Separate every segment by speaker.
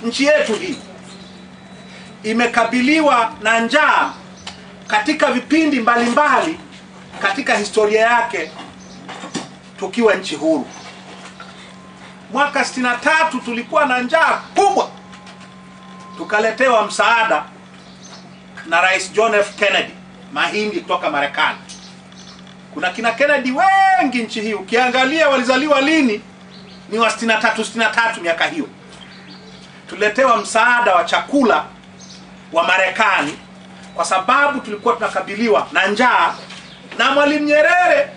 Speaker 1: Nchi yetu hii imekabiliwa na njaa katika vipindi mbalimbali katika historia yake tukiwa nchi huru. Mwaka 63 tulikuwa na njaa kubwa. Tukaletewa msaada na Rais John F. Kennedy, mahindi kutoka Marekani. Kuna kina Kennedy wengi nchi hii, ukiangalia walizaliwa lini ni wa 63 miaka hiyo. Tuletewa msaada wa chakula wa Marekani kwa sababu tulikuwa tunakabiliwa na njaa, na Mwalimu Nyerere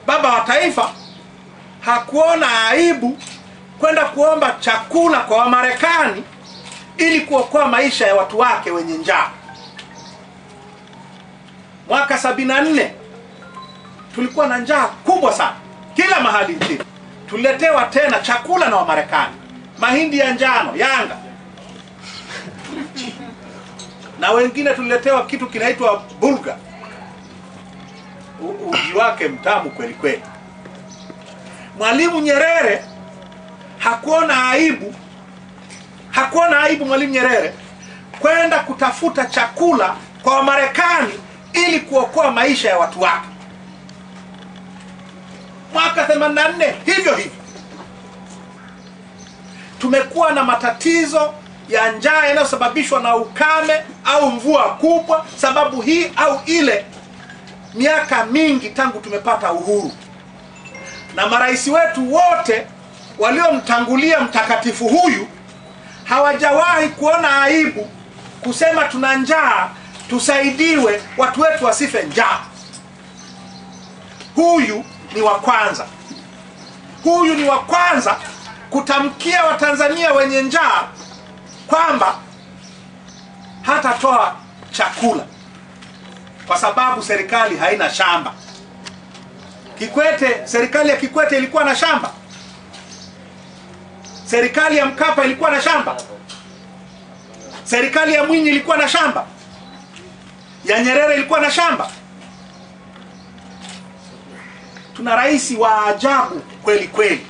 Speaker 1: baba wa taifa hakuona aibu kwenda kuomba chakula kwa Wamarekani ili kuokoa maisha ya watu wake wenye njaa. Mwaka 74 tulikuwa na njaa kubwa sana kila mahali nchini. Tuletewa tena chakula na Wamarekani, mahindi ya njano, Yanga, na wengine tuliletewa kitu kinaitwa bulga. Uji wake mtamu kweli kweli. Mwalimu Nyerere hakuona aibu, hakuona aibu Mwalimu Nyerere kwenda kutafuta chakula kwa Wamarekani ili kuokoa maisha ya watu wake. Mwaka 84 hivyo hivyo. Tumekuwa na matatizo ya njaa yanayosababishwa na ukame au mvua kubwa, sababu hii au ile, miaka mingi tangu tumepata uhuru. Na marais wetu wote waliomtangulia mtakatifu huyu hawajawahi kuona aibu kusema tuna njaa, tusaidiwe, watu wetu wasife njaa. Huyu ni wa kwanza. Huyu ni wa kwanza kutamkia Watanzania wenye njaa kwamba hatatoa chakula kwa sababu serikali haina shamba. Kikwete, serikali ya Kikwete ilikuwa na shamba? Serikali ya Mkapa ilikuwa na shamba? Serikali ya Mwinyi ilikuwa na shamba? Ya Nyerere ilikuwa na shamba? Tuna rais wa ajabu kweli kweli.